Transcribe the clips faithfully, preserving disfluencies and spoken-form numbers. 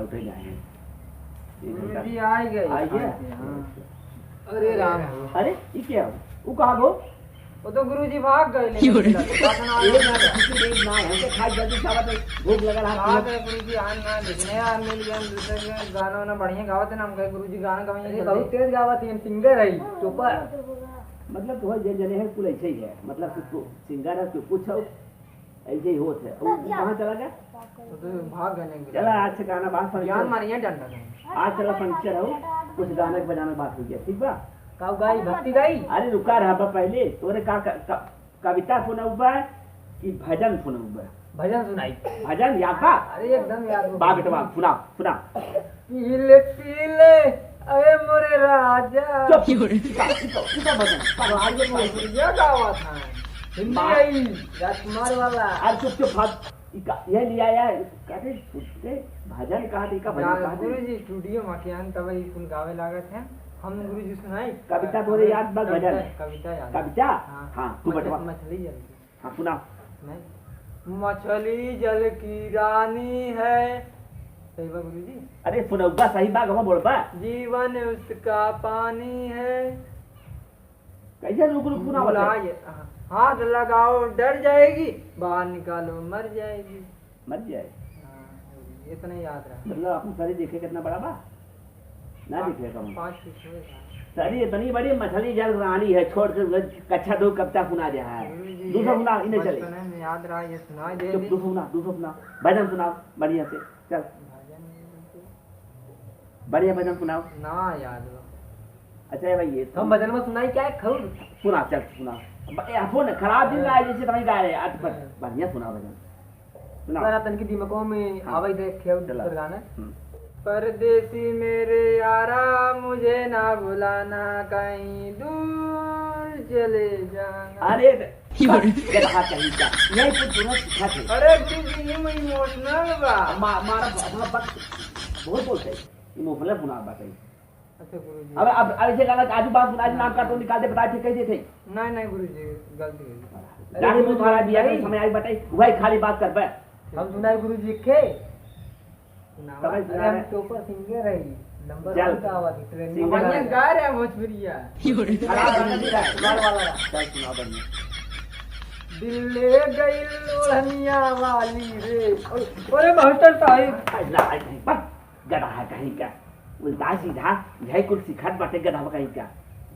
उठे जाए हैं। गुरुजी आइ गए। आइ गए? हाँ। अरे राम। अरे, ई क्या हो? ऊ कहाँ गो? वो तो गुरुजी भाग गए, लेकिन क्यों रे? एक ना, एक ना, हमके खाए जल्दी खावा तो भूख लगा रहा। कहाँ गए गुरुजी? आन ना, देखने यार, मिल गए, हम दूसरे के गाना वाना बढ़िया गावत है ना, हम कहे गुरुजी गाना गावेंगे अरे, जल्दी। बहुत तेज गावत है, हम सिंगर है, चुप। मतलब, तो जे जने हैं, कुल ऐसे ही है। मतलब, तू, तू सिंगर है, तू कुछ हो, ऐसे ही होत है। वो कहाँ चला गया? वो तो भाग गए नहीं। चला, आज से गाना बात पर ज्ञान चल। मारिए डंडा से। आज चला पंचर हो, कुछ गाना के बजाना बात हो गया, ठीक बा? का गाई, भक्ति गाई? अरे रुका रहा बा पहले, तोरे का, का, का कविता सुनाऊ बा कि भजन सुनाऊ बा? भजन सुनाई। भजन याद बा? अरे एकदम याद बा। बा बेटवा, सुना, सुना। पीले पीले, अरे मोरे राजा। चुप, चुप, चुप, चुप, चुप, भजन। पगला ये बोल, ये गावा था। हिंदी बा- आई, राजकुमार वाला। अरे चुप, चुप, भाग। ई का, ये लिया यार, कहते, सुनते, भजन कहा थे, का भजन कहा थे? गुरुजी, स्टूडियो में के अंत अब ई कुल गावे लागत है। हम गुरुजी सुनाई। कविता तोरे याद बा, कविता, भजन? कविता याद। कविता? हाँ। हाँ, तू मछ-, बटवा। मछली जल के। हाँ, सुनाओ। नहीं। मछली जल की रानी है। सही बा गुरुजी? अरे, सुनौबा सही बा, गवा बोलबा। जीवन उसका पानी है। कैसे रुक रुक सुनावत है? भुला ये, हाँ, हाथ लगाओ डर जाएगी, बाहर निकालो मर जाएगी। मर जाए। हाँ, इतना याद रहा। मतलब अपन सरी देखे कितना बड़ा बा? ना हाँ, देखे कम। पाँच फीट होएगा। सरी इतनी बड़ी मछली जल रानी है, छोड़ के उधर कक्षा दो कविता सुना दे है। गुरुजी, दूसरा ये सुना, इन्हें चले। बचपन में याद रहा, ये सुना दे चुप, दे। दूसरा सुना, दूसरा सुना। भजन सुनाओ, बढ़िया से। चल। भजन नहीं बोलते। बढ़िया भजन सुनाओ। ना याद बा। अच्छा है भाई, ये हम तो भजन में सुनाई क्या है, खौर? सुना, चल, सुना। ब-, ए, फोन खराब दिन हाँ। आए, जैसे भाई गा रहे हैं, आज पर हाँ। बढ़िया सुना भजन। सुनाओ। जरा तनकी दिमागों में हाँ। आवे दे, खेल चला। दूसर गाना। हम्म। परदेसी मेरे यारा, मुझे ना भुलाना, कहीं दूर चले जाना। अरे, गधा कहीं का। यही तो पूरा सीखा थे। अरे, तू भी यूं emotional बा। मा-, मारा, अपना बात बहुत बोलते हैं। Emotional सुना बात है। अच्छा गुरुजी। अब, अब, अब ऐसे गाना आजू बात सुना, आज नाम का तो निकाल दे, बता दे, कह देते। नहीं, नहीं गुरुजी, गलती हो गई। जाके अरे मुंह तुम्हारा गुरुजी, दिया नहीं। समय आई बताई, वही खाली बात कर बे। हम सुनाई गुरुजी के। सुनावा। तब अरे सुना हम रहे। तो ऊपर सिंगर है, नंबर चल। वन का आवाज है, ट्रेंडिंग सिंगर वाला। बढ़िया गा रहे हैं भोजपुरिया। खराब गाना नहीं रहा है, गार वाला रहा। चल सुना बढ़िया। दिल ले गई लोहनिया वाली रे। अरे मास्टर साहब। अरे ना, नहीं, बस। गधा कहीं का, उल्टा सीधा यही कुल सिखात बाटे गधा कहीं का।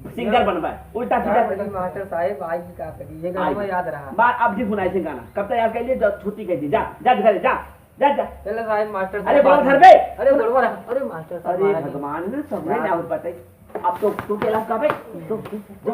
सिंगर बनबा, उल्टा सीधा। का करी मास्टर साहेब, आज का करी, ये गाना आई। याद रहा। बा-, अब जी सुनाई से गाना, कब तक याद कर लिए, जब छुट्टी कह दी, जा, जा घर, जा, जा, जा। चलो साहेब, मास्टर अरे साहेब, बोलो आज घर पे। अरे बोलो ना, अरे मास्टर साहेब, अरे महाराज। भगवान ने सबने याद ना हो पाते। अब तो तू के लाभ का भाई, तो, तो, तो,